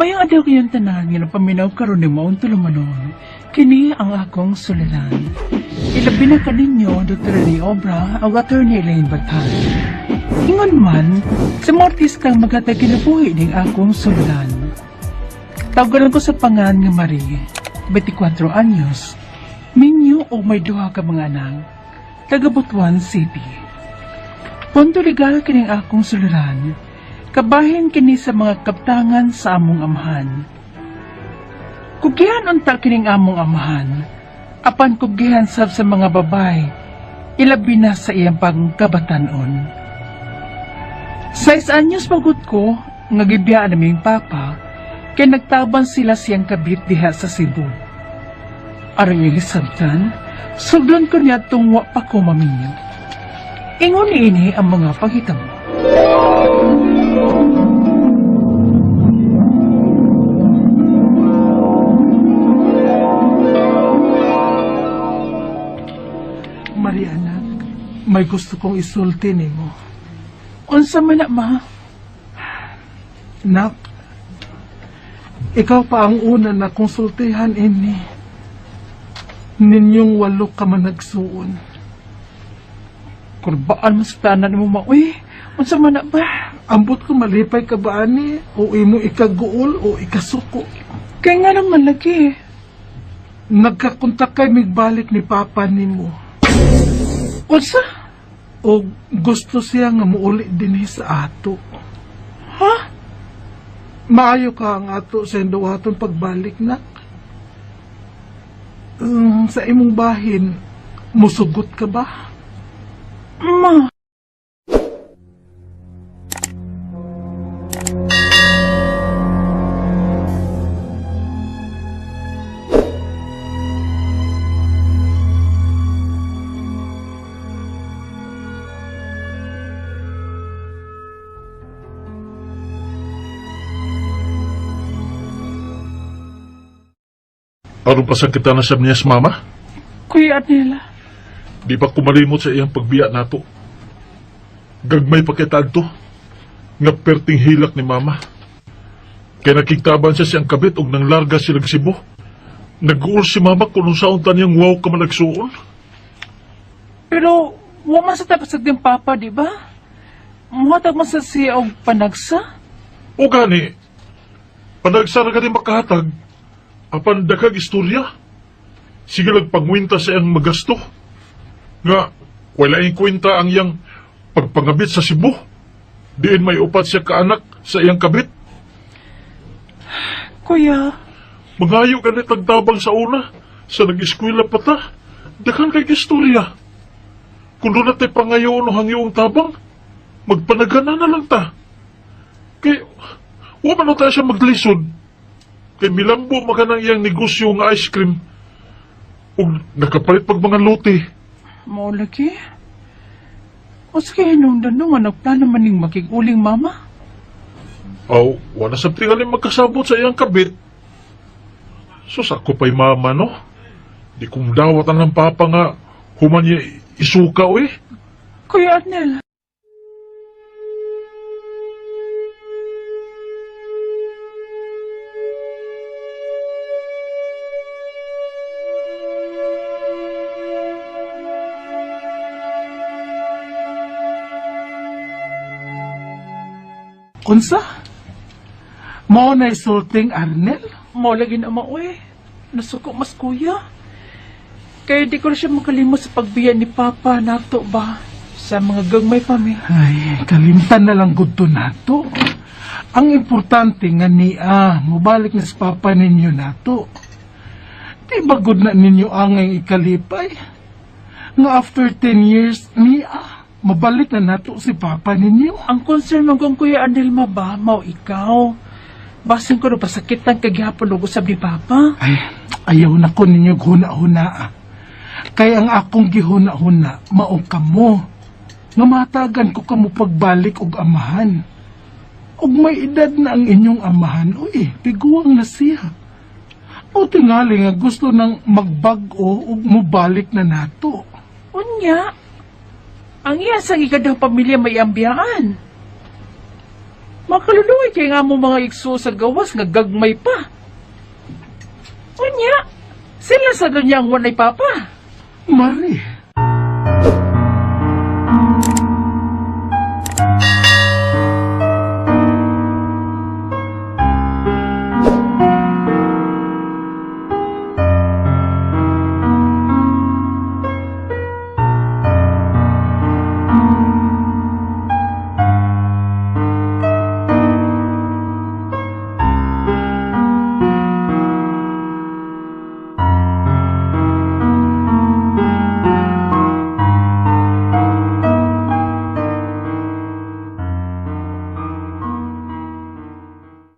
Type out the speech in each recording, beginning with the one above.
Mayong adlaw kayong tanan nga napaminaw karon ni maong tulumanon. Kini ang akong suliran. Ilabi na kaninyo Dr. Ray Obra ug Attorney Elaine Batan. Ingon man, sa mga artistang maghatag kinabuhi ning akong suliran. Tawgalan ko sa pangan nga Marie, 24 anyos, minyo og may duha ka mga anak, taga Butuan City. Punto legal kining akong suliran, kabahin kini sa mga kaptangan sa among amahan. Kugihan unta kining among amahan, apan kugihan sab sa mga babay, ilabi na sa iyang pangkabatanon. 6 anyos pagod ko, nga gibiyaan naming papa, kay nagtaban sila siyang kabit diha sa Cebu. Aron yung hisabtan, sugdon ko niya tungwa pa ko maminyo. Ingon niini ang mga panghitabo. Mariana, may gusto kong isulti nimo. Unsa man na, ma? Nak, ikaw pa ang una na konsultihan ini. Ninyong walo ka man nagsuon. Kurbaan mo sa tanan mo, ma. Uy, unsa man na ba? Ambot ko malipay ka ba ani? O imo ikaguol o ikasuko. Kaya nga naman lagi. Nagkakontak kay migbalik ni Papa nimo. Unsa? O gusto siya nga muuli dinhi sa ato. Ha? Maayo ka ang ato sa induwaton pagbalik, nak. Sa imong bahin, musugot ka ba? Ma. Aron pa sa kita na sab niya sa mama? Kuya Adela. Di pa kumalimot sa iyang pagbiya nato. Gagmay pa kita adto. Nga perting hilak ni mama. Kaya nakigtaban siya siyang kabit og nang larga sila Cebu. Nag-uul si mama kung unsaon ta niyang wow ka managsuon. Pero, wa man sa tapos din papa, di ba? Muhatag man sa siya og panagsa. O gani, panagsara ka ni makahatag, apan dakag istorya. Sige lagpangwinta sa iyang magasto. Nga, wala yung kwenta ang iyang pagpangabit sa Cebu. Diin may upat siya kaanak sa iyang kabit. Kuya, Mangayo ka ni tagtabang sa una, sa nag-eskwela pa ta. Dakhan kay istorya. Kung doon natin pangayo no hangyoong tabang, magpanagana na lang ta. Kay, wa man na tayo siya maglisod. Kay milambo makanang iyang negosyo nga ice cream. Ug nakapalit pag mga lote. mao lagi. O sige, hinungdan no, nga nagplano man ning makig-uling mama. Aw, wala sa tingali magkasabot sa iyang kabit. Sus, ako pa'y mama, no? Di kong dawat ang papa nga human niya isuka, eh. Kuya Arnel. Unsa? Mao na isulting Arnel? Mao lagi na mao eh. Nasuko mas kuya. Kaya di ko na siya makalimot sa pagbiya ni Papa nato ba? Sa mga gagmay pa mi. Ay, kalimtan na lang gud to nato. Ang importante nga niya, mubalik na sa papa ninyo nato. Di ba gud na ninyo angay ikalipay? Nga after 10 years, niya, mabalik na nato si papa ninyo. Ang concern man kong Kuya Arnel ma ba, mao ikaw. Basin ko na pasakitan kagihapon og usab ni Papa. Ay, ayaw na ko ninyo huna-huna. Kay ang akong gihuna-huna, mao kamo. Nga matagan ko kamo pagbalik og amahan. Og may edad na ang inyong amahan, uy, tiguang na siya. O tingali nga gusto nang magbag-o ug mobalik na nato. Unya, ang iya sa ikadang pamilya may ambiyaan. Makaluluoy kay nga mo mga igso sa gawas nga gagmay pa. Unya, sila sa ganyang wanay papa. Mari.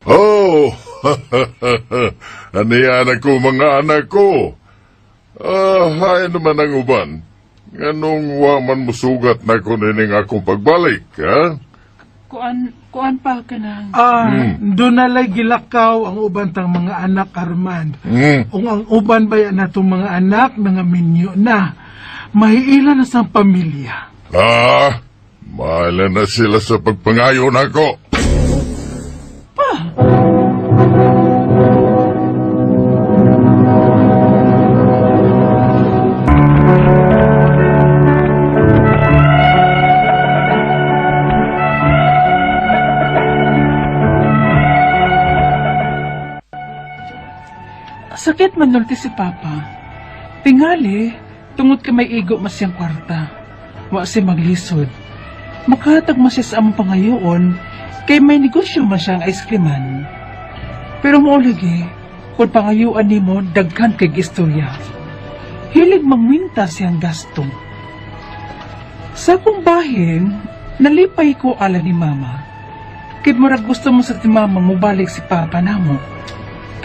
Oh! Aniya na ko mga anak ko. Ah, hay naman ang uban. Nganong wa man musugat na ko nining akong pagbalik, ha? Kuan, kuan pa ka nang. Ah, doon nalay gilakaw ang uban tang mga anak, Armand. Ung ang uban ba yan natong mga anak, mga minyo na. Mahiila na sa pamilya. Ah, mahala na sila sa pagpangayon ako. Sakit man nulti si Papa. Tingali, tungod kay may igo mas siyang kwarta. Wa si maglisod. Makahatag man siya sa among pangayoon, kay may negosyo man siyang ice creaman. Pero mao lagi, kung pangayuan nimo daghan kay istorya. Hilig mangwinta siyang gasto. Sa akong bahin, nalipay ko ala ni Mama. Kay murag gusto mo sa ti Mama mobalik si Papa namo.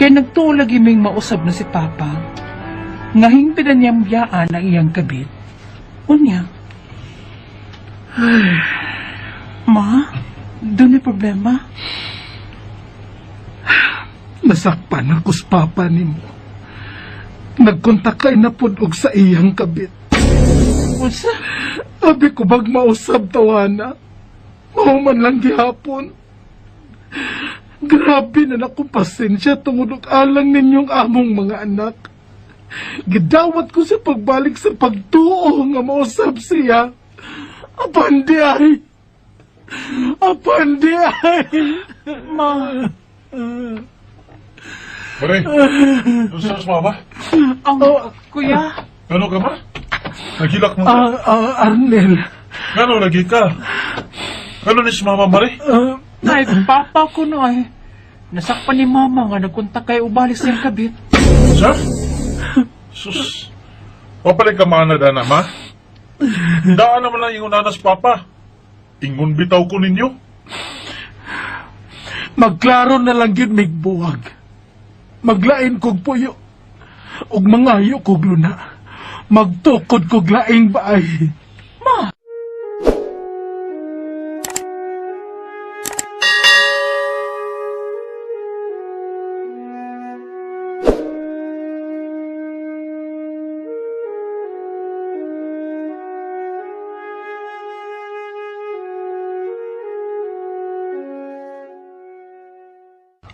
Kaya nagtuo lagi ming mausab na si Papa. Nga hingpit na niyang biyaan ang iyang kabit. Unya. Ma, doon may problema. Nasakpan ako sa papa nimo. Nagkontak kay na pod og sa iyang kabit. Unsa? Abi ko bag mausab tawana. Mao man lang gihapon. Grabe na nako pasensya tungod og alang ninyong among mga anak. Gidawat ko sa pagbalik sa pagtuo nga mausab siya. Apan di ay. Apan di ay. Ma, Mare, unsa sa mama? ang kuya. Ngano ka ma? Naghilak mo ka? Ah, ah, Arnel. Ngano lagi ka? Ngano ni si mama, Mare? Ah, Ay, papa ko no ay. Nasakpan ni mama nga nagkontak kay ubalik siyang kabit. Sa? Sus. Wapalay ka mana dana, ma? Daan naman lang ingon anas, papa. Ingon bitaw ko ninyo. Magklaro na lang yun, migbuwag. Maglain kog puyo. Ug mangayo kog luna. Magtukod kog laing baay. Ma!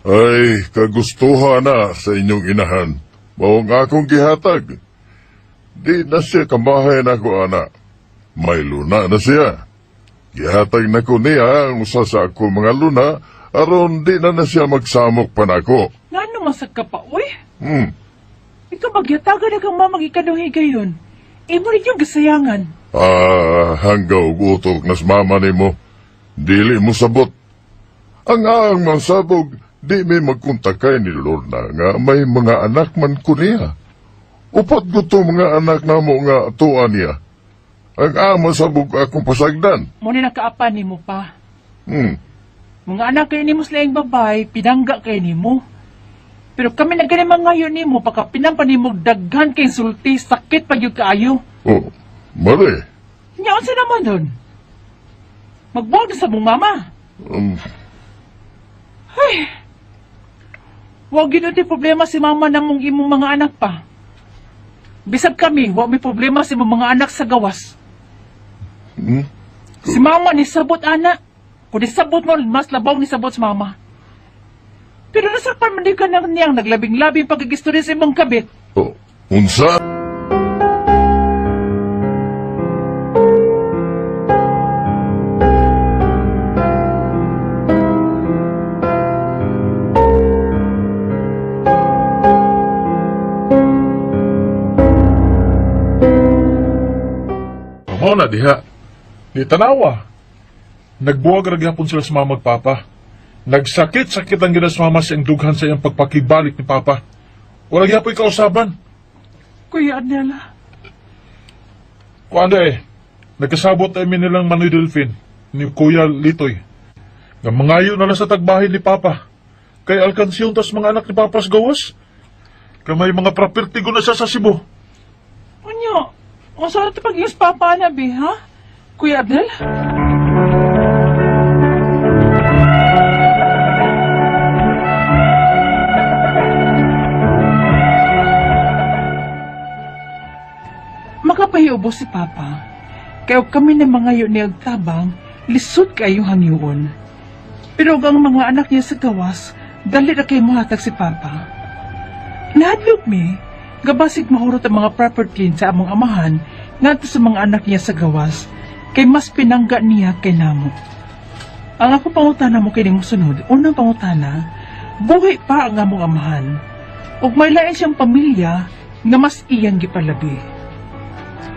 Ay, kagustuhan na sa inyong inahan. Mao ang akong gihatag. Di na siya kamahay na ko, ana. May luna na siya. Gihatag na ko niya ang usa sa ako mga luna, aron di na na siya magsamok pa nako. Ngano masag ka pa, uy? Ikaw magyatagan na kang mama gikanong higayon. Imo rin yung gasayangan. Ah, hanggaw og utok nas mama nimo. Dili mo sabot. Ang aang mansabog, di may magkontakay ni Lorna nga may mga anak man ko niya. Upat guto mga anak namo nga tuwa niya. Ang aang mansabog akong pasagdan. Mo ni nakaapan nimo pa. Mga anak kay nimo sa laing babay, pinangga kay nimo. Pero kami na gani mga ngayon nimo, pagka pinampa nimo daghan kay sulti, sakit pag yung kaayo. Oh, mali. Nya unsa naman dun? Magbuwag na sa mong mama. Ay, wag yun di problema si mama na mong imong mga anak pa. Bisag kami, wa may problema si mong mga anak sa gawas. Si mama ni sabot ana. Kung isabot mo, mas labaw ni sabot sa mama. Pero nasakpan man di ka na niyang naglabing-labing pagkagistorya sa imong kabit. Oh, unsa? Mao na diha. Di tanawa. Nagbuwag ra gyapon sila sa mama ug papa. Nagsakit-sakit ang ginas mama sa iyang dughan sa iyang pagpakibalik ni papa. Wala gyapon kausaban. Kuya Adela, Kuan eh, nagkasabot ay nilang Manoy Delfin ni Kuya Litoy. Nga mangayo na lang sa tagbahin ni Papa. Kay alkansyon tas mga anak ni Papa sa gawas. Kay may mga property ko na siya sa Cebu. unyo, unsa na ito pag-ius papa na, be, ha? Kuya Abdel? Makapahiubos si Papa. Kaya og kami na mga yun niyag tabang, lisod kayong hangyoon. Pero og ang mga anak niya sa gawas, dali na kay muhatag si Papa. Nahadlok mi, gabasig mahurot ang mga property sa among amahan ngadto sa mga anak niya sa gawas, kay mas pinangga niya kay namo. Ang ako pangutana mo kini mosunod, unang pangutana, buhi pa ang among amahan. Ug may lain siyang pamilya nga mas iyang gipalabi.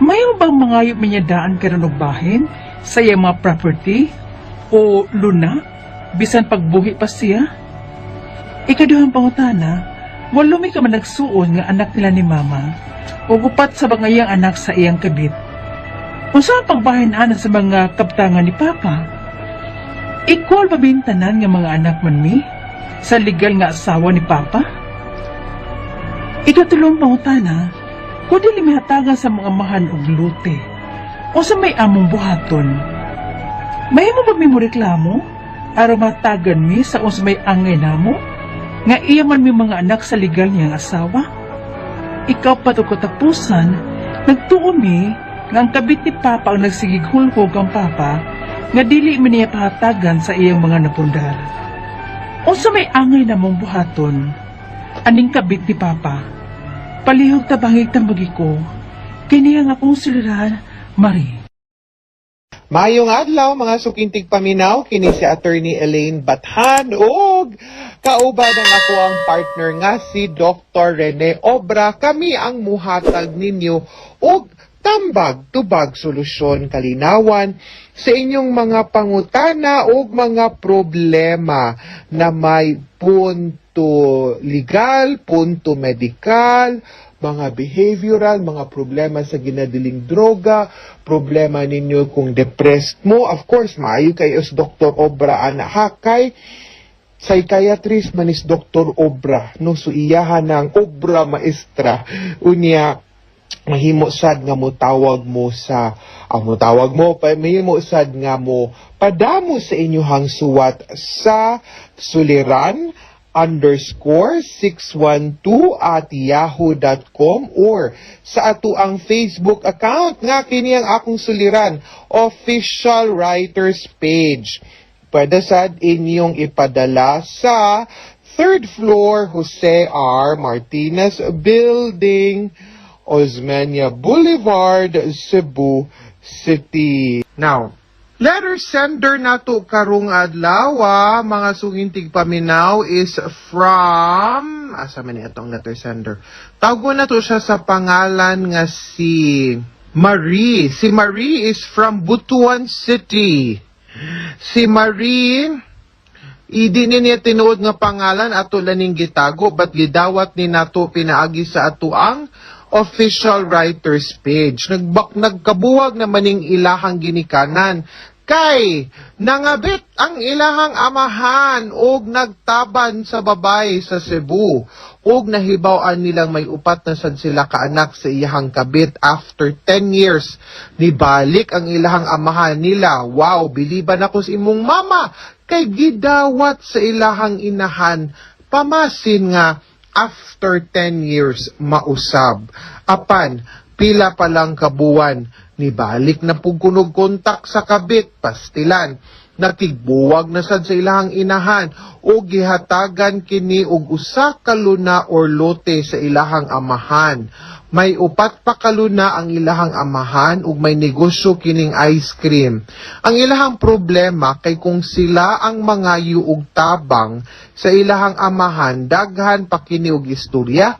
Mayo bang mga minyadaan karon og bahin sa iyang mga property o luna bisan pagbuhi pa siya? Ikaduhang pangutana, walo mi ka man nagsuon nga anak nila ni mama ug upat sa mga iyang anak sa iyang kabit. Unsa ang pagbahin ana sa mga kaptangan ni Papa? Equal ba bintanan nga mga anak man mi sa legal nga asawa ni Papa? Ikatulong pangutana, kung dili mihatagan sa mga amahan og lute, unsa may among buhaton? Mahimo ba mi mo reklamo? Aron matagan mi sa unsa may angay namo? Nga iya man mi mga anak sa legal niyang asawa? Ikaw pa to katapusan, nagtuo mi nga ang kabit ni Papa ang nagsigig hulhog ang Papa nga dili mi niya pahatagan sa iyang mga napundar. Unsa may angay namong buhaton? Aning kabit ni Papa? Palihog tabangig tambagi ko. Kini ang akong suliran, Marie. Mayong adlaw mga sukintig paminaw kini si Attorney Elaine Bathan ug kauban ang ako ang partner nga si Dr. Rene Obra. Kami ang muhatag ninyo og tambag tubag solusyon kalinawan sa inyong mga pangutana ug mga problema na may punto legal, punto medikal, mga behavioral, mga problema sa ginadiling droga, problema ninyo kung depressed mo. Of course, maayo kay os Dr. Obra ana hakay psychiatrist man is Dr. Obra, no? So iyahan ng obra maestra. Unya mahimo sad nga mo tawag mo sa ang mo tawag mo pa mahimo sad nga mo padamo sa inyuhang suwat sa suliran_612@yahoo.com or sa ato ang Facebook account nga kini ang akong suliran official writers page. Pwede sad inyong ipadala sa third floor Jose R. Martinez Building, Osmeña Boulevard, Cebu City. Now, letter sender nato karong adlaw, mga sugintig paminaw, is from, asa man ni atong letter sender? Tawgon na to siya sa pangalan nga si Marie. Si Marie is from Butuan City. Si Marie, idi ni niya tinuod nga pangalan ato laning gitago but gidawat ni nato pinaagi sa ato ang official writers page. Nagbak nagkabuwag na maning ilahang ginikanan kay nangabit ang ilahang amahan og nagtaban sa babay sa Cebu og nahibaw-an nilang may upat na sad sila kaanak sa iyahang kabit. After 10 years nibalik ang ilahang amahan nila. Wow, biliban ako sa imong mama kay gidawat sa ilahang inahan pamasin nga after 10 years mausab. Apan pila pa lang kabuwan Nibalik na pug kunog kontak sa kabit, pastilan. Nakigbuwag na sad sa ilahang inahan o gihatagan kini og usa ka luna or lote sa ilahang amahan. May upat pa ka luna ang ilahang amahan ug may negosyo kining ice cream. Ang ilahang problema kay kung sila ang mangayo og tabang sa ilahang amahan, daghan pa kini og istorya.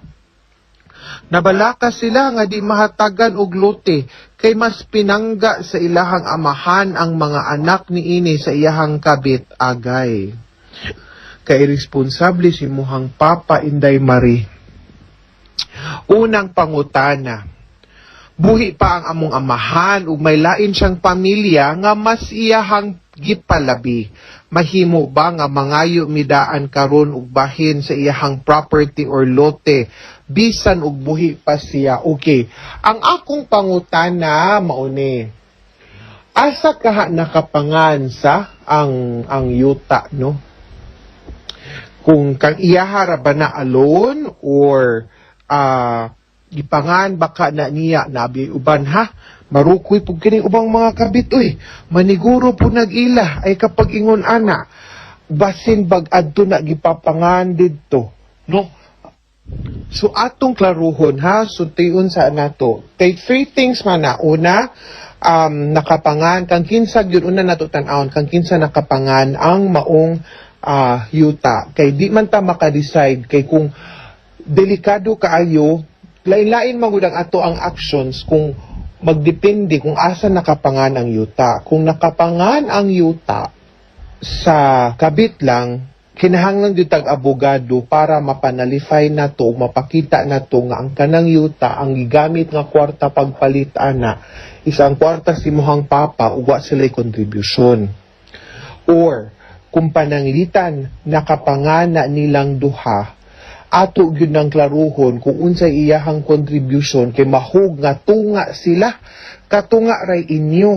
Nabalaka sila nga di mahatagan og lote kay mas pinangga sa ilahang amahan ang mga anak niini sa iyahang kabit agay. Kay iresponsable si imuhang papa, Inday Marie. Unang pangutana: Buhi pa ang among amahan ug may lain siyang pamilya nga mas iyahang gipalabi. Mahimo ba nga mangayo midaan karon og bahin sa iyahang property or lote bisan og buhi pa siya? Okay. Ang akong pangutana mauni. Asa kaha nakapangan sa ang yuta, no? Kung kang iyaha ra ba na alone or gipangan baka na niya nabi uban, ha? Marukoy pug kini ubang mga kabit, uy. Maniguro po nag-ila ay kapag ingon ana, basin bag adto na gipapangan didto, no? So atong klaruhon, ha, sultion sa nato kay three things man na. Una, nakapangan kang kinsa gyud. Una nato tan-awon kang kinsa nakapangan ang maong yuta kay di man ta maka-decide kay kung delikado kaayo, lain-lain man gud ang ato ang actions kung magdepende kung asa nakapangan ang yuta. Kung nakapangan ang yuta sa kabit lang, kinahanglan gyud tag abogado para mapanullify na to, mapakita na to nga ang kanang yuta, ang gigamit nga kwarta pagpalit ana is ang kwarta si imuhang papa ug wa sila contribution. Or kung pananglitan nakapangana nilang duha, ato gyud nang klaruhon kung unsay iyahang contribution kay mahug nga tunga sila, katunga ray inyo.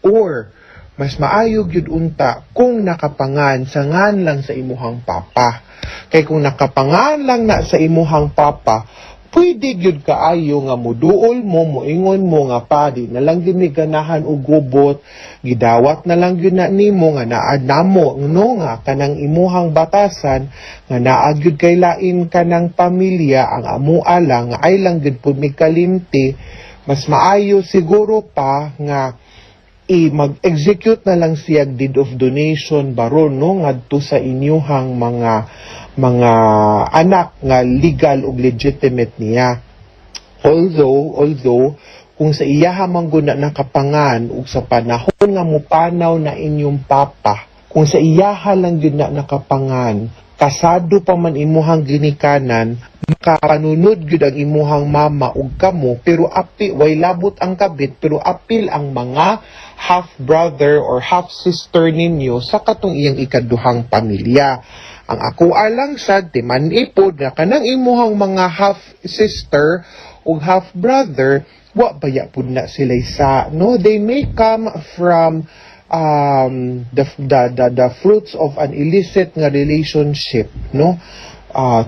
Or mas maayo gyud unta kung nakapangan sa ngan lang sa imuhang papa, kay kung nakapangan lang na sa imuhang papa, pwede gyud kaayo nga muduol mo, moingon mo nga padi na lang gyud mi ganahan og gubot, gidawat na lang gyud na nimo nga naa namo, no, nga kanang imuhang batasan nga naa gyud kay lain kanang pamilya, ang amoa lang nga ay lang gyud pud mi kalimti. Mas maayo siguro pa nga i mag-execute na lang siya deed of donation baron, no, ngadto sa inyuhang mga anak nga legal ug legitimate niya. Although kung sa iyaha man gud na nakapangan ug sa panahon nga mupanaw na inyong papa, kung sa iyaha lang gyud na nakapangan, kasado pa man imuhang ginikanan, makapanunod gyud ang imuhang mama ug kamo, pero api way labot ang kabit, pero apil ang mga half brother or half sister ninyo sa katong iyang ikaduhang pamilya. Ang ako alang sad timan ipod nga kanang imuhang mga half sister ug half brother, wa baya pud na sila sa, no? They may come from the fruits of an illicit nga relationship, no?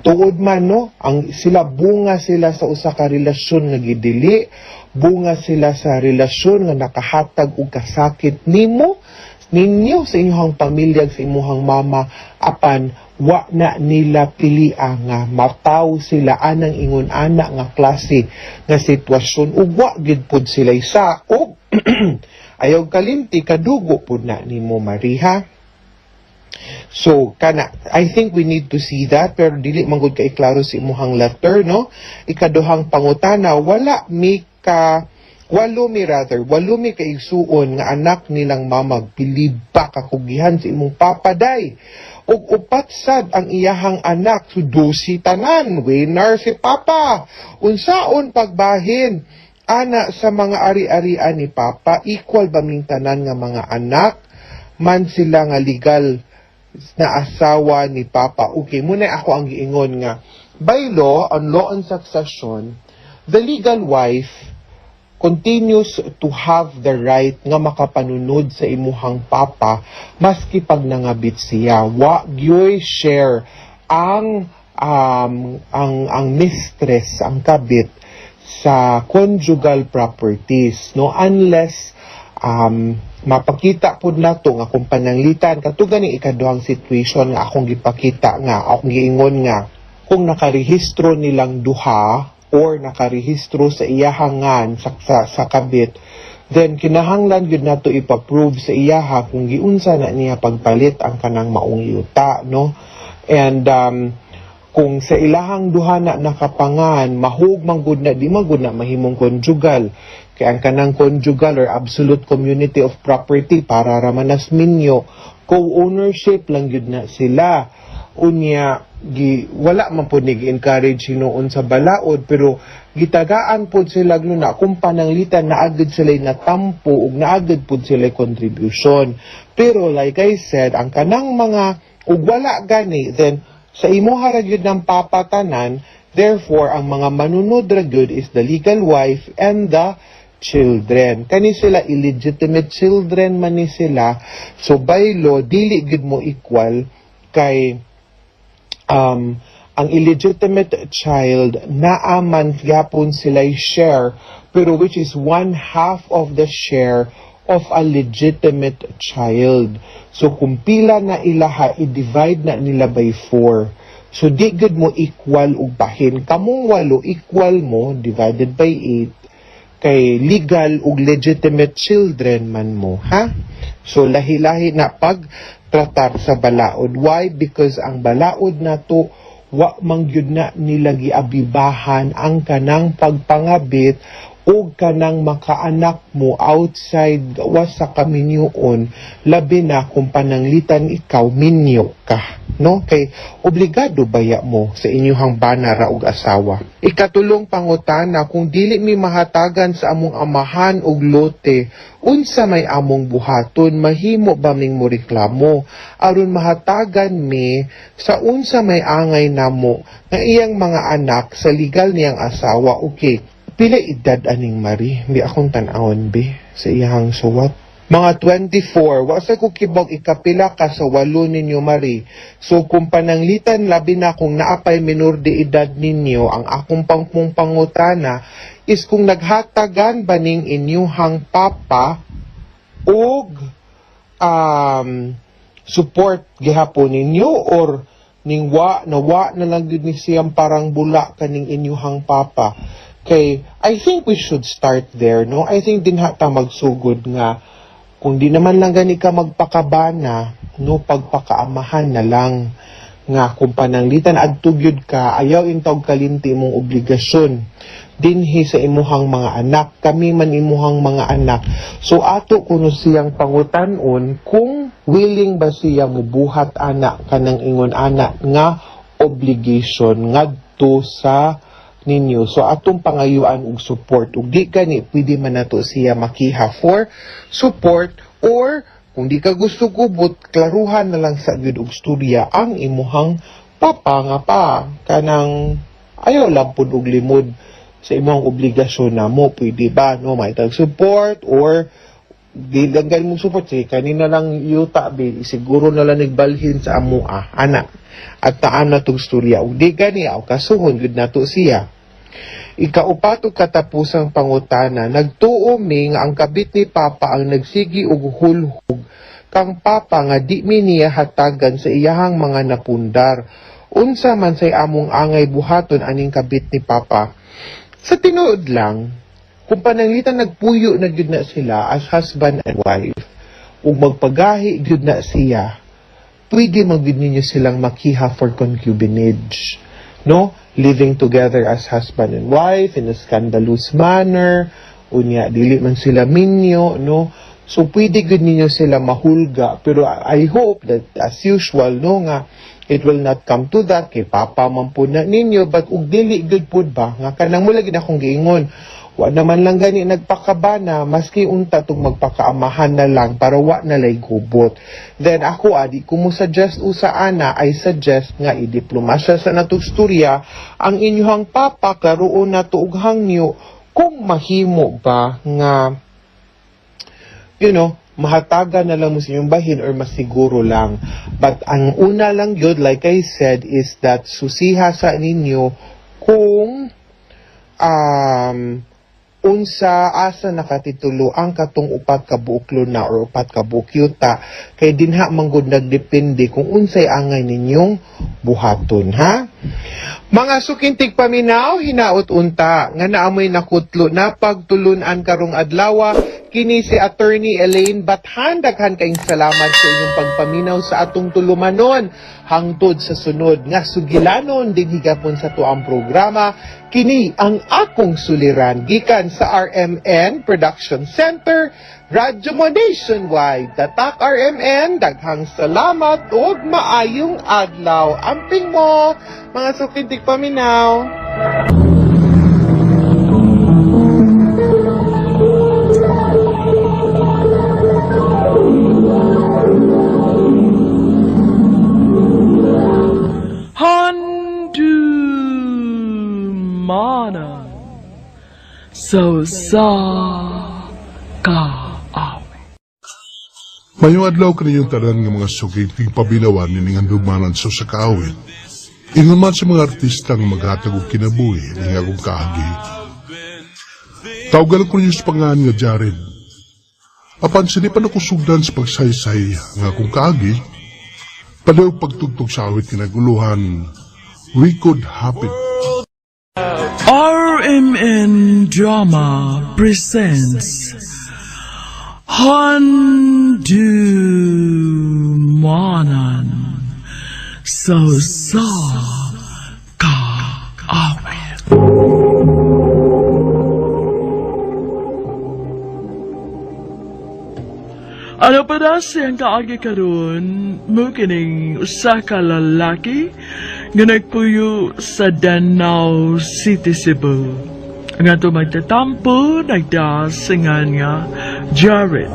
Tuod man, no, ang sila bunga sila sa usa ka relasyon nga gidili, bunga sila sa relasyon nga nakahatag og kasakit nimo, ninyo, sa inyong pamilya, sa imuhang mama, apan wa na nila pilia nga mataw sila anang ingon ana nga klase nga sitwasyon ug wa gid pud sila isa. Ug ayaw kalimti, kadugo pud na nimo, Mariha. So kana, I think we need to see that, pero dili man gud kay klaro sa imuhang letter, no? Ikaduhang pangutana: wala mi ka walo mi, rather walo mi ka igsuon nga anak nilang mama. Bilib pa kakugihan sa imong papa day. Ug upat sad ang iyahang anak, so 12 tanan, winner si papa. Unsaon pagbahin ana sa mga ari-arian ni papa? Equal ba ming tanan nga mga anak man sila nga legal na asawa ni papa? Okay, muna ako ang giingon nga by law, on law on succession, the legal wife continues to have the right nga makapanunod sa imuhang papa maski pag nangabit siya. Wa gyoy share ang mistress, ang kabit. sa conjugal properties, no, unless mapakita pud nato nga kung pananglitan kato gani ikaduhang situation nga akong gipakita, nga akong giingon nga kung nakarehistro nilang duha or nakarehistro sa iyahangan sa kabit, then kinahanglan gyud nato ipa-prove sa iyaha kung giunsa na niya pagpalit ang kanang maong yuta, no? And kung sa ilahang duha na nakapangan, mahug man gud na, di man gud na mahimong conjugal, kay ang kanang conjugal or absolute community of property para ra man nas minyo, co-ownership lang gyud na sila. Unya gi wala man pud ni encourage hinuon sa balaod, pero gitagaan pud sila na kung pananglitan naagad sila natampo ug naagad pud sila contribution. Pero like I said, ang kanang mga ug wala gani, then sa imuha ra gyud ng papatanan. Therefore, ang mga manunod ra gyud is the legal wife and the children. Kani sila, illegitimate children man ni sila, so by law dili gyud mo equal, kay ang illegitimate child naaman gyapon sila share, pero which is one half of the share of a legitimate child. So kung pila na ilaha, i-divide na nila by 4. So di gud mo equal og bahin. Kamong walo, equal mo divided by 8 kay legal ug legitimate children man mo, ha? So lahi-lahi na pag tratar sa balaod. Why? Because ang balaod nato, wa man gyud na nila giabibahan ang kanang pagpangabit ug kanang makaanak mo outside gawas sa kaminyuon, labi na kung pananglitan ikaw minyo ka, no, kay obligado baya mo sa inyuhang bana ra og asawa. Ikatulong pangutana: kung dili mi mahatagan sa among amahan og lote, unsa may among buhaton? Mahimo ba ming moreklamo aron mahatagan mi sa unsa may angay namo nga iyang mga anak sa legal niyang asawa? Okay. Pila edad aning Marie? Di akong tan-awon be sa iyang suwat. Mga 24, wa sa ko kibog ikapila ka sa walo ninyo, Marie. So kung pananglitan, labi na kung naapay minor de edad ninyo, ang akong pangpong pangutana is kung naghatagan ba ning inyuhang papa og support gihapon ninyo or ning wa na, wa na lang gyud ni siyang parang bula kaning inyuhang papa. Kay I think we should start there, no? I think dinha ta magsugod nga kung di naman lang gani ka magpakabana, no, pagpakaamahan na lang nga kung pananglitan adto gyud ka, ayaw intawg kalinti imong obligasyon dinhi sa imuhang mga anak, kami man imuhang mga anak. So ato kuno siyang pangutan-on kung willing ba siya mubuhat ana, kanang ingon ana nga obligation ngadto sa ninyo. So atong pangayuan og support. Ug di gani, pwede man nato siya makiha for support, or kung di ka gusto gubot, klaruhan na lang sa gyud og storya ang imuhang papa nga pa kanang ayaw lang pud og limod sa imong obligasyon na mo. Pwede ba, no, may tag support or di lang gani mong support, sige, kanina lang yuta be, siguro na lang nagbalhin sa amoa ana at taan na tong storya. Ug di gani, aw kasuhon gud nato siya. Ikaupat ug katapusang pangutana: nagtuo mi nga ang kabit ni Papa ang nagsigi og hulhug kang Papa nga di mi niya hatagan sa iyahang mga napundar. Unsa man say among angay buhaton aning kabit ni Papa? Sa tinuod lang, kung pananglitan nagpuyo na gyud na sila as husband and wife, ug magpagahi gyud na siya, pwede man gyud ninyo silang makiha for concubinage. No? Living together as husband and wife in a scandalous manner, unya dili man sila minyo, no? So pwede gyud ninyo sila mahulga, pero I hope that as usual, no, nga it will not come to that kay papa man pud na ninyo. But ug dili gyud pud ba nga kanang mula gid akong giingon, wa naman lang gani nagpakabana, maski unta tong magpakaamahan na lang para wa na lay gubot. Then ako, adi ko mo suggest usa ana, I suggest nga idiplomasya sa natong storya ang inyuhang papa, klaroon nato og hangyo kung mahimo ba nga mahatagan na lang mo sa inyong bahin or masiguro lang. But ang una lang yun, like I said, is that susiha sa ninyo kung unsa asa nakatitulo ang katong upat ka buok luna or upat ka buok yuta kay dinha manggod nagdepende kung unsay angay ninyong buhaton, ha. Mga sukintig paminaw, hinaot unta nga naamoy nakutlo na pagtulunan karong adlaw. Kini si Attorney Elaine Bathan. Daghan kayong salamat sa inyong pagpaminaw sa atong tulumanon. Hangtod sa sunod nga sugilanon din higapon sa tuang programa. Kini ang akong suliran gikan sa RMN Production Center, Radyo Mo Nationwide. Tatak RMN, daghang salamat ug maayong adlaw. Amping mo, mga sukintig paminaw. Handumanan so sa kaawit. Mayong adlaw kaninyong tanan nga mga sugiting pabinawan nining handumanan sa usa ka awit. Ingon man sa mga artista nga maghatag og kinabuhi ning akong kaagi. Tawgan ko ninyo sa pangalan nga Jared. Apan sini pa nakusugdan sa pagsaysay nga akong kaagi, padaw pagtugtog sa awit nga naguluhan, We Could Happen. RMN Drama presents Handumanan so sa kaawit. Ano pa na siyang kaagi karon mo kining usa ka lalaki nga nagpuyo sa Danao City, Cebu. Ang ato magtatampo nagdasingan nga Jared.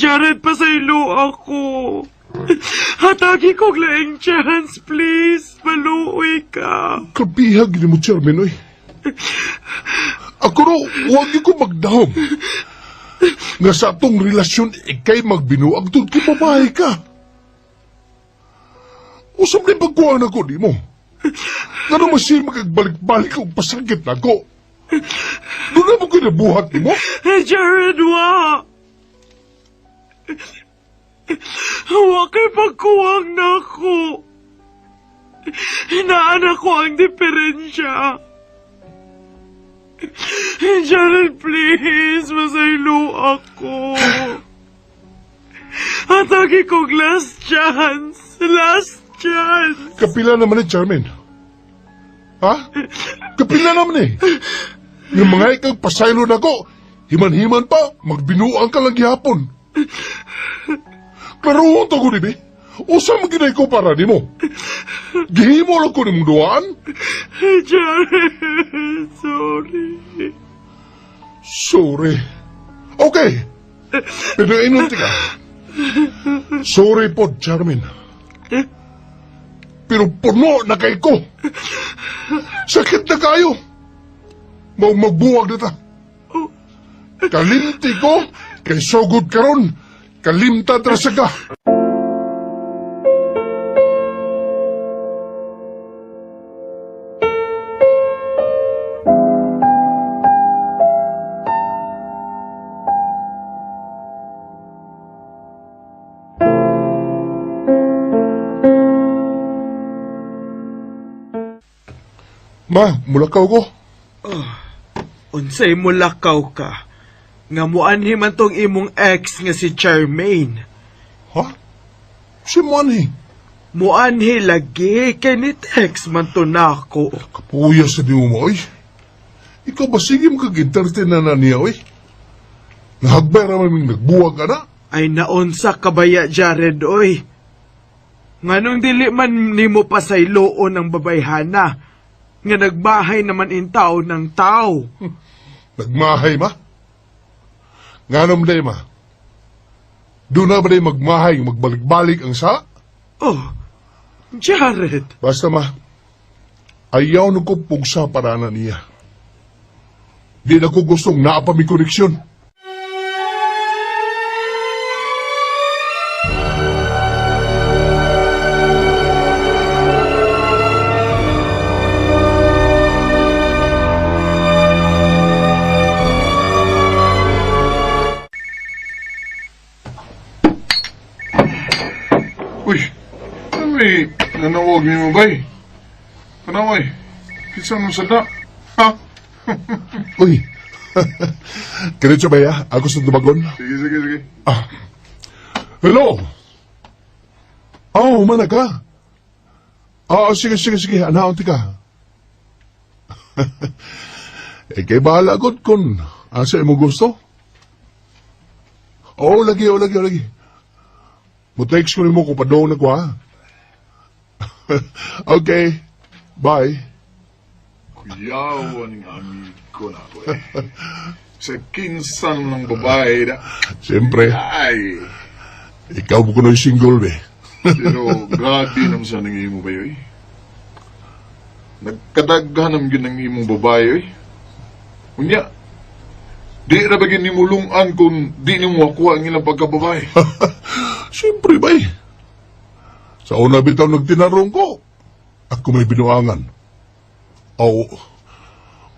Jared, pasaylo ako. Hatagi kog laing chance, please. Maluoy ka. Kabihag ni mo, Chairman, oy. Ako ro, huwag ko magdahom. Nga sa atong relasyon, ikay magbinuag tungod kay babae ka. Usap ni pagkuha na ko di mo. Nga naman siya magagbalik-balik og pasakit na ko. Doon na mo kinabuhat ni mo? Jared, wa! Wa kay pagkuwang na ako. Hinaan ako ang diferensya. Jared, please, masaylo ako. Hatagi kog last chance. Last chance. Kapila naman ni Chairman. Ha? Kapila naman eh. Yung mga ikang pasaylo na ko, himan-himan pa, magbinuang ka lang gihapon. Klaroon to ko, di ba? Usa man ginay ko para nimo. Gihimo lang ko nimong duwaan. Jared, sorry. Sorry. Okay. Pero inunti ka. Sorry po, Charmin. Pero puno na kay ko. Sakit na kayo. Mau magbuwag na ta. Kalimti ko, kay sugod karon. Kalimta tra sa ka. Ma, mulakaw ko. Unsay mulakaw ka? Nga muanhi man tong imong ex nga si Charmaine. Ha? Si Manny. Muanhi lagi kay ni text man to nako. Kapuya sa di mo, oy. Ikaw ba sige makag-entertain na na niya, oy? Nahagbay raman ming nagbuwag ka na. Ay naunsa kabaya Jared oy. Nganong dili man nimo pasayloon ang babayhana nga nagbahay naman in tao ng tao. Nagmahay ma? Nganom day ma? Doon na ba day magmahay, magbalik-balik ang sa? Oh, Jared. Basta ma, ayaw na ko pugsa para na niya. Di na ko gustong naa pa mi koneksyon. Uy, may nanawag ni mo bay? Panaway, kinsa man sa da? Ha? Uy, Diretso ba ya? Ako sa dumagon. Sige, sige, sige. Ah. Hello? Oh, humana ka. Oo, sige, sige, sige. Anaon ka. eh, kay bahala gud kung asa imo gusto. Oo, lagi, oo, lagi, oo, lagi. Mo-text ko nimo kung padong na ko, ha? Okay. Bye. Kuyawan ng amigo na ako eh. Sa kinsan ng babae na. Siyempre, Ay, ikaw mo kuno'y single, be. pero grabe naman sa nang imo ba eh. Nagkadaghan naman yun ang imong babae eh. Unya, di ra ba gyud nimo lungan kung di nimo makuha ang ilang pagkababae? Siyempre, bay. Sa una bitaw nagtinarong ko, ako may binuangan. O,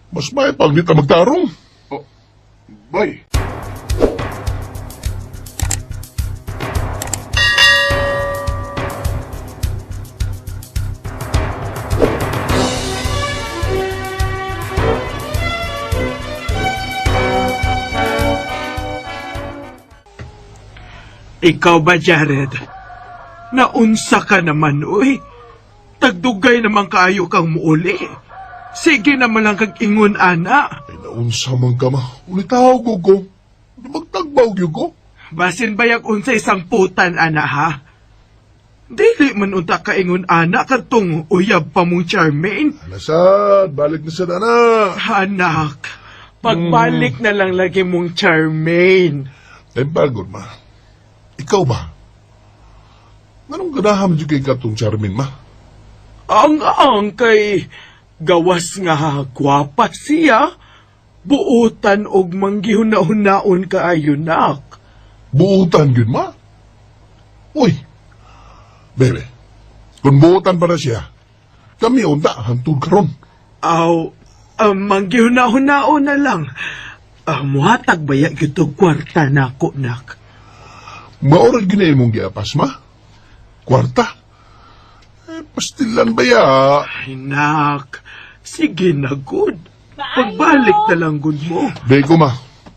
mas may pag di ta magtarong. Oh, bay. Ikaw ba, Jared? Naunsa ka naman, uy. Tagdugay naman kaayo kang muuli. Sige naman lang kag ingon, ana. Ay, naunsa man ka ma. Ulitaw ko ko. Di magtagbaw gyud ko. Basin bayag unsa isang putan, ana, ha? Dili man unta ka ingon, ana, kadtong uyab pa mong Charmaine. Nasad, balik na sa dana. Anak, pagbalik na lang lagi mong Charmaine. Tempagod ma. Ikaw ba? Anong ganaham dyan kay katong Charmin ma? Ang kay gawas nga gwapa siya. Buutan og manggihuna-hunaon kaayo nak. Buutan yun ma? Uy, bebe, kung buutan pa na siya, kami unta, hantod karon. Aw, manggihuna-hunaon na lang. Muhatag baya gyud og kwarta nako nak. Maorag gina imong giapas, ma? Kwarta? Eh, pastilan ba ya? Ay, nak, sige na good. Pagbalik na lang good mo. Di ko, ma.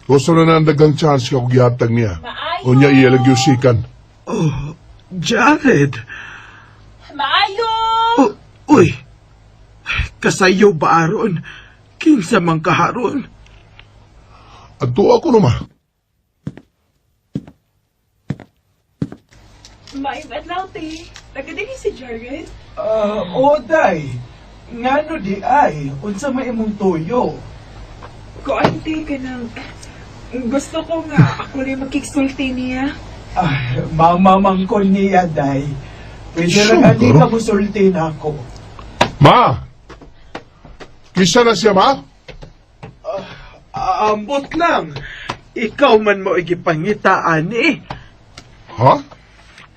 Gusto na na ang dagang chance ka kung gihatag niya. Maayo. O niya iyalag yusikan. Oh, Jared. Maayo! Oh, uy. Kasayo ba aron? Kinsa man kaharon? At tuwa ko na, ma. Maayong adlaw, te. Taga din si Jared. Oday, ngano di ay, unsa may imong tuyo? Kuan, te, kanang... Gusto ko nga ako rin makiksulti niya. Ay, mamamangkon niya, day. Pwede Sure, ra gani bro. ka musulti na ako. Ma! Kisa na siya, ma? Ambot lang. Ikaw man mo igipangitaan eh. Ha?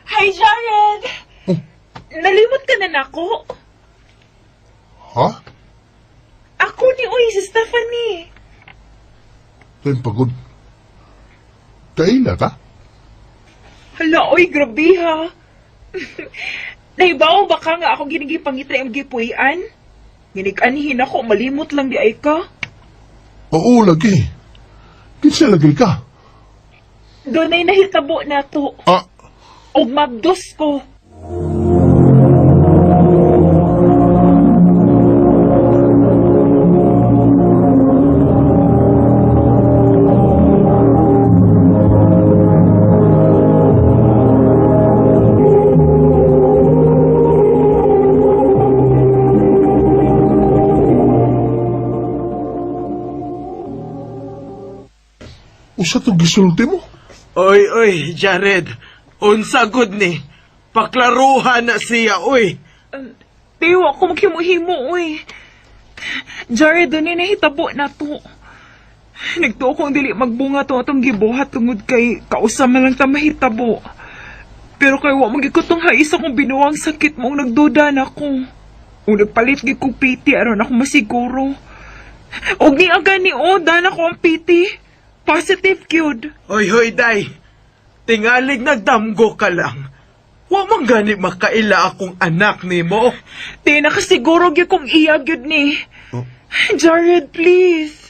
Hi, Jared! Nalimot ka na nako. Ha? Ako ni Uy, si Stephanie. Tayo pagod. Kaila ta? Hala, oy, grabe ha. Naibaw ba ka nga ako ginigipangita yung gipuy-an? Ginig-anhin ako, malimot lang di ay ka. Oo, lagi. Kinsa lagi ka? Doon ay nahitabo na to. Ah, Og mabdos ko. usa to gisulti mo? Oy, oy, Jared. Unsa gud ni? Paklaruhan na siya, oy. Te, wa ko maghimo-himo, uy. Jared, doon nahitabo na to. Nagtuo kong dili magbunga to atong gibuhat tungod kay kausa man lang ta mahitabo. Pero kay wa magikot tong hais akong binuang sakit mong nagduda na ko. Ug nagpalit gid kog PT aron ako masiguro. Og ni ang gani o, dana ko ang PT. Positive gyud. Hoy, hoy, day. Tingalig nagdamgo ka lang. Wa man gani makaila akong anak nimo. Te, nakasiguro gyud kong iya gyud ni. Jared, please.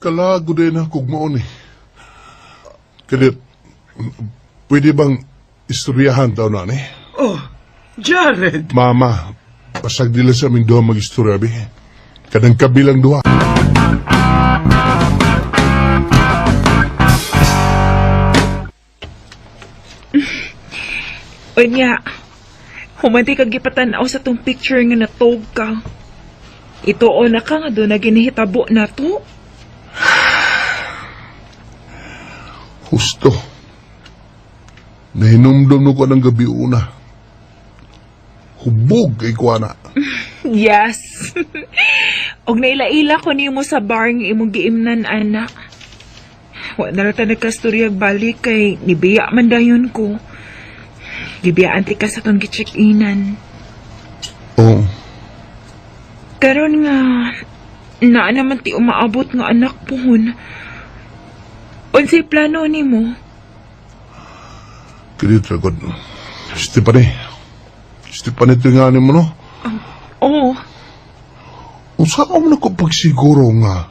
Kalago din ako maon eh. Kalit, pwede bang istoryahan daw na ni? Oh, Jared. Mama, pasag nila sa aming duha mag-istorya, bi. Kanang kabilang duha. Unya, humanti kag gipatan-aw sa tong picture nga natog ka. Ituo na ka nga doon na ginihitabo na to. Husto. Nahinumdum no ko ng gabi una. Hubog kay ko na. Yes. Og naila-ila ko nimo sa bar nga imong giimnan, anak. Wa na ra ta nagkastoryag balik kay nibiya man dayon ko. Gibiyaan ti ka sa tong gi-check-inan. Oo. Karon nga naa naman ti umaabot nga anak pohon. Unsay plano nimo? Kalit ragod. Stephanie. Stephanie ito nga mo no? Oh, Unsa ka mo na ko pagsiguro nga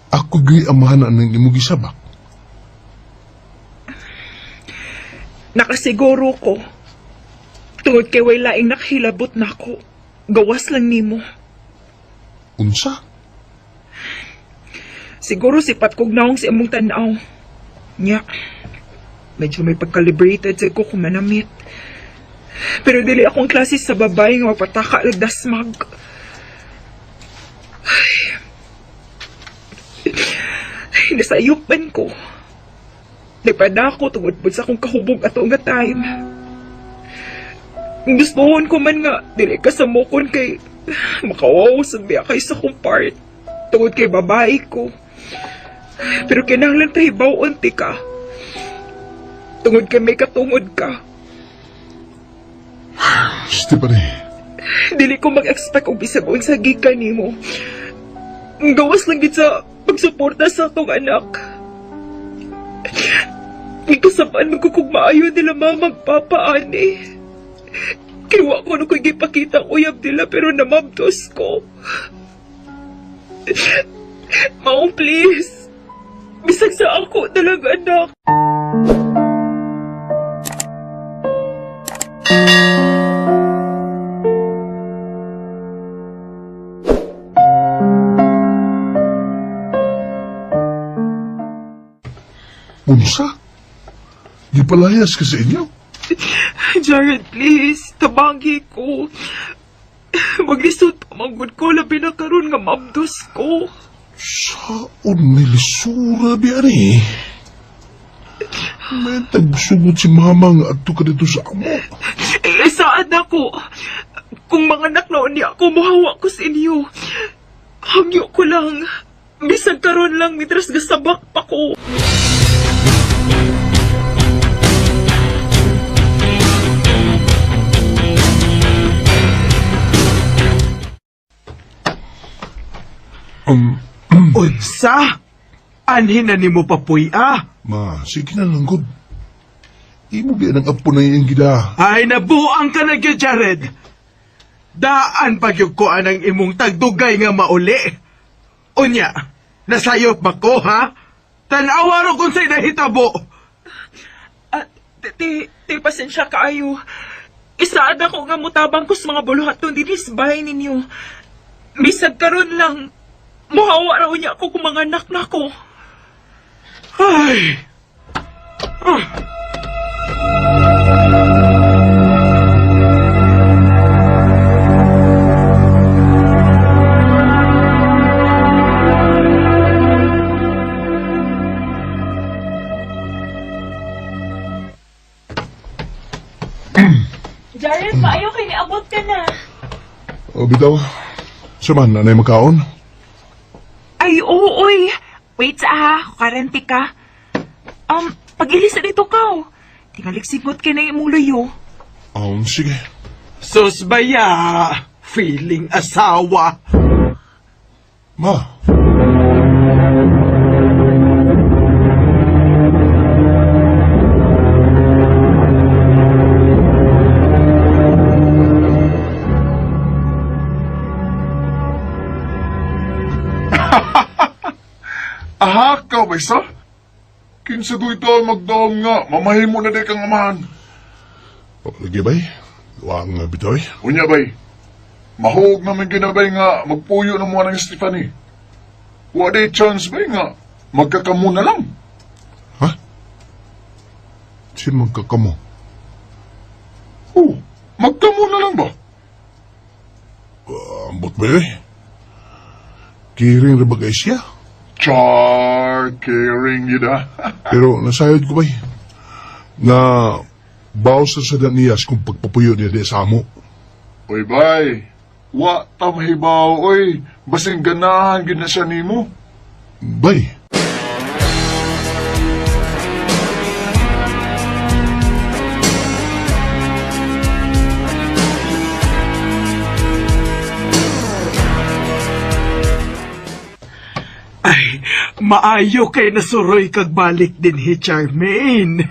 ako gyud amahan ng imong gisabak. Nakasiguro ko. Tungod kay way laing nakahilabot nako. Gawas lang nimo. Unsa? Siguro sipat kog naong sa imong tan-aw. Nya. Medyo may pagka-liberated sa ko kumanamit. Pero dili akong klase sa babae nga mapataka lagdasmag. Ay. Ay, nasayupan ko. Nagpada ako tungod po sa akong kahubog ato nga time. Gustuhon ko man nga, dili ka sa mukon kay makawaw sa biya kay sa akong part. Tungod kay babae ko. Pero kinahanglan ta hibaw-on ti ka. Tungod kay may katungod ka. Stephanie, Dili ko mag-expect og bisag unsa gikan nimo. Gawas lang gid sa pagsuporta sa atong anak. Ikasabaan magkukog maayo nila mama magpapa ani. Kaya wa ko na ko'y gipakita ang uyab nila pero namabdos ko. Maong please. Bisag sa ako talaga anak. Unsa? Gipalayas ka sa inyo? Jared, please, tabangi ko. Maglisod pa manggod ko, labi na karon nga mabdos ko. Saon nilisura biya ni? May tagsugod si mama nga adto ka dito sa amo. Eh, saan ako? Kung mga anak na niya ako, muhawa ko sa inyo. Hangyo ko lang. Bisan karon lang, mitras gasabak pa ko. Unsa? Anhin na nimo papuy ah. Ma, sige na lang gud. Imo biya ng apo na iyang gida. Ay, nabuang ka na gyud, Jared. Daan pagyug ko anang imong tagdugay nga mauli. Unya, nasayop ba ko, ha? Tanawa ro kung sa'y nahitabo. Ah, ti, ti, pasensya kaayo. Isaad ako nga mutabang ko sa mga buluhaton dinhi sa bahay ninyo. Bisag karon lang, muhawa raw niya ako kung mga anak na ko. Ay! Ah. O bitaw, saman, nanay makaon? Ay, oo, oy. Wait sa ha, karanti ka. Pag-ilis na dito ka, oh. Tingalik singot kay na imong luyo. Sige. Sus baya, feeling asawa. Ma. Aha, ka ba isa? Kinsa do ito ang magdaom nga, mamahimo na di kang amahan. O, lagi bay? Wang nga bitoy? Unya bay, mahuog naman ginabay nga magpuyo na mo ng Stephanie. Wa day chance bay nga, magkakamo na lang. Ha? Sin magkakamo? Oh, magkamo na lang ba? Ambot ba eh? Kiring ra ba kay siya? Char, caring yun ah. Pero nasayod ko bay na baw sa daniyas kung pagpapuyo niya di sa amo. Oy bay, wa tamhibaw oy, basing ganahan gid na siya nimo. Bay, Ay, maayo kay nasuroy kag balik din hi Charmaine.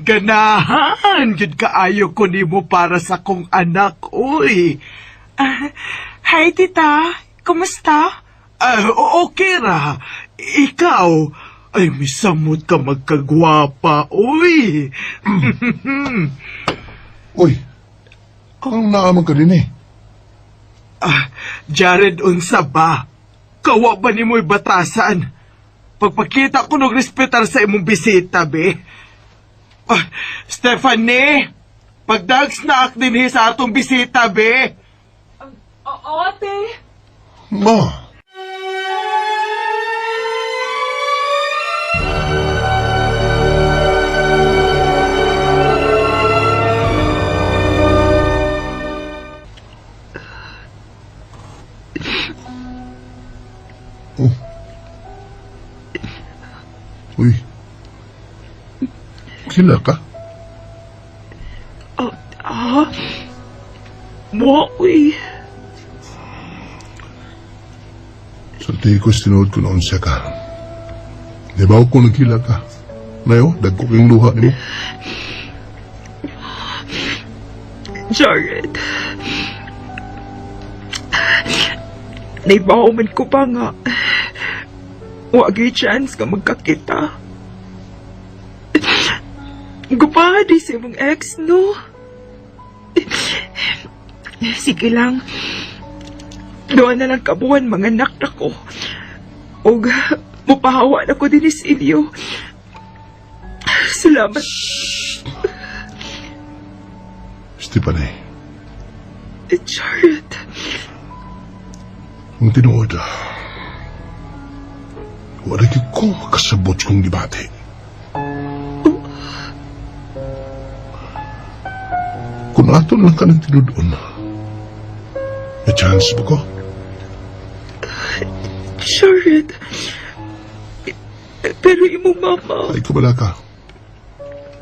Ganahan gid kaayo ko nimo para sa kong anak, oy. Ah, hi, tita. Kumusta? Ah, okay ra. Ikaw, ay misamot ka magkagwapa, oy. Uy, ang naaman ka din eh. Ah, Jared, unsa ba? Kawa ba nimo'y batasan? Pagpakita ko nog respetar sa imong bisita, be. Ah, Stephanie, pagdags na ak dinhi sa atong bisita, be. Oo, ate. Ma, Oh. Uy. Sila ka? Oh, ah. Mo, uy. Sa tikos tinuod ko noon siya ka. Di ba ako nagkila ka? Nayo, dagko kayong luha nimo. Jared. Naibaw man ko pa nga. Wagay chance ka magkakita. Gupa, di sa imong ex, no? Sige lang. Doon na lang kabuhan mga anak na ko. Og mupahawa na ko din sa inyo. Salamat, Stephanie, Jared. ang tinuod ah. Wala gyud ko makasabot kong gibati. Kung ato lang ka ng tinuod may chance ba ko? Jared. Pero imong mama. Ay, kabala ka.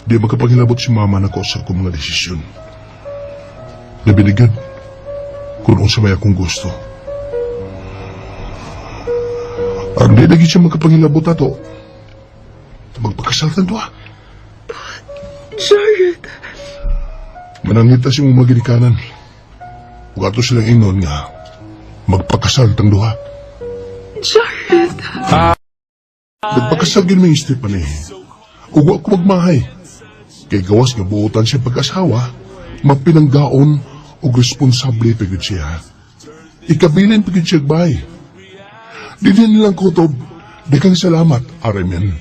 Di makapaghilabot si mama na ko sa akong mga desisyon. Nabinigyan kung unsa may akong gusto. Ang di lagi siya makapanghilabot ato, magpakasal tan duha. Jared. Manangita si mong maginikanan. Ug ato silang ingon nga, magpakasal tang duha. Jared. Nagpakasal gyud mi Stephanie. Ug wa ko magmahay. Kay gawas nga buotan siya pag-asawa, mapinanggaon ug responsable pa gyud siya. Ikabilin pa gyud siya og bahay. Dinhi nilang kutob, daghang salamat, Aremen.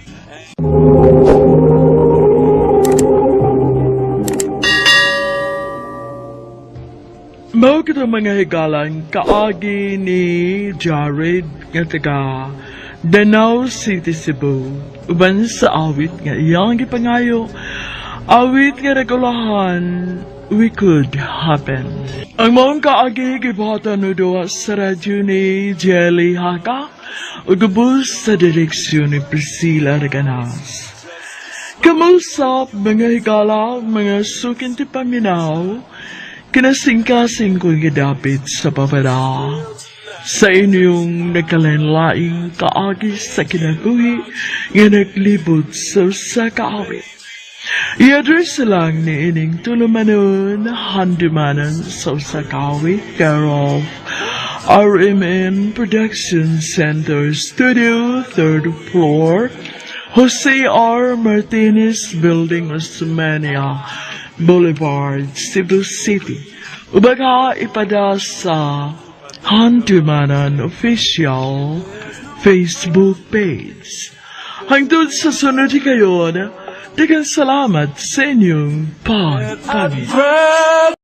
Mao kita mga higalan kaagi ni Jared nga taga Danao City, Cebu. Uban sa awit nga iyang gipangayo. Awit nga nagulahan. We Could Happen. Ang maong kaagi gibuhatan no duwa sa radyo ni Jelly Haka ug ubos sa direksyon ni Priscilla Reganas. Kamusap mga higala, mga suking tipaminaw, kinasingkasing kong gidapit sa papada sa inyong nagkalain-laing kaagi sa kinabuhi nga naglibot sa usa ka awit. I-address lang ni ining tulumanon handumanan sa usa ka awit care of RMN Production Center Studio, third floor, Jose R. Martinez Building, Osmeña Boulevard, Cebu City. Ubaga ipada sa Handumanan Official Facebook page. Hangtod sa sunod kayon, daghang salamat sa inyong pagpaminaw.